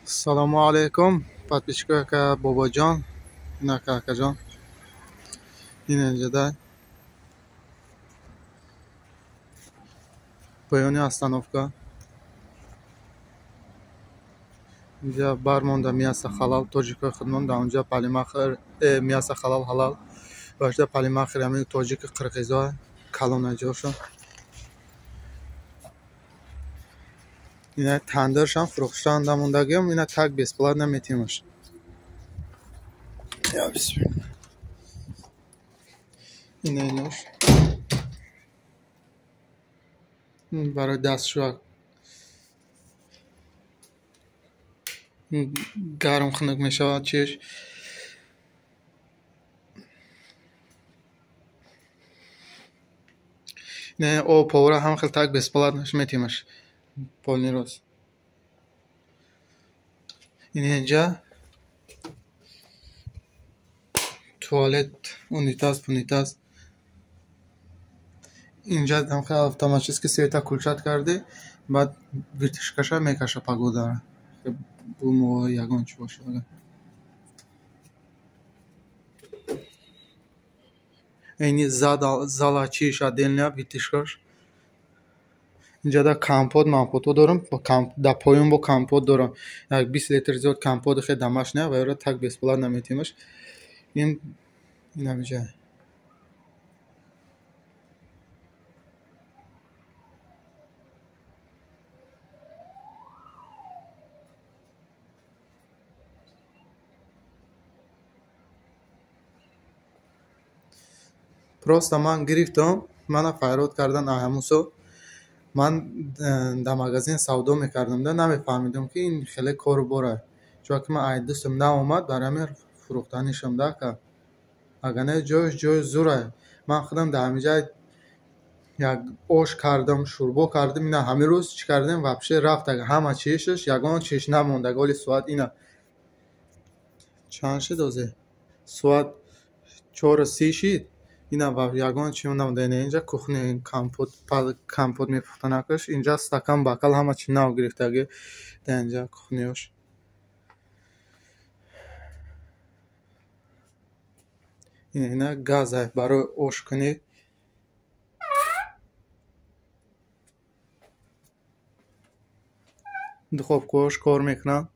Салому алейкум, подписчикои ака Бобоҷон, ин ака акаҷон. Ин инҷода поёни остановка. Инҷа бармонда мясо халал, тоҷикои худмон дар онҷа палимахр, мясо халал ҳалал. Башда палимахр ҳамин тоҷики қирғизо калона ҷошон. Ина тандыршам фурӯхтан дамондагиам, ина так бесплатно метимаш. Я бисмилла. Ина инош. Барои дастшӯяк гарм хунук мешавад чиш. Не об повара ҳам хел так бесплатно метимаш. Полный рост. Ин инҷа туалет, унитаз, пунитаз. Инҷа ҳам хел автоматически света включать карди, баъд вытяжкаша мекаша погодара. Бу ягон чӣ боша. Эйни зала чиш отдельная вытяжкаш. Инҷада компот мампотҳо дорам, дар поён бо компот дорам. Як 20 литр зиёд компот хе домашняя ва ёро так бесплатно метимаш. Ин инамиҷа. Просто ман гирифтам, мана файрод кардан ҳамун сол. Ман дар магазин савдо мекардам, да намефаҳмидам, ки ин хеле кору бора. Чунки ман ай дӯстам наомад, барои ҳамин фурӯхтанишам да ака. Агар не ҷояш ҷои зурай. Ман худам дар ҳамин ҷай як ош кардам, шӯрбо кардам, ина ҳамин рӯз чӣ кардем, вообще рафт ага ҳама чизаш, ягон чиз намонд. Ага оли соат ина чанд шуд озе? Соат 4:30 шид. Ина ягон чи намонда. Ина инҷа кухня компот, компот мепухтанакаш. Инҷа стакан, бокал ҳама чи нав гирифтаги дар инҷа кухняш. Ина газ барои ошкунӣ. Духовкаҳош кор мекунанд.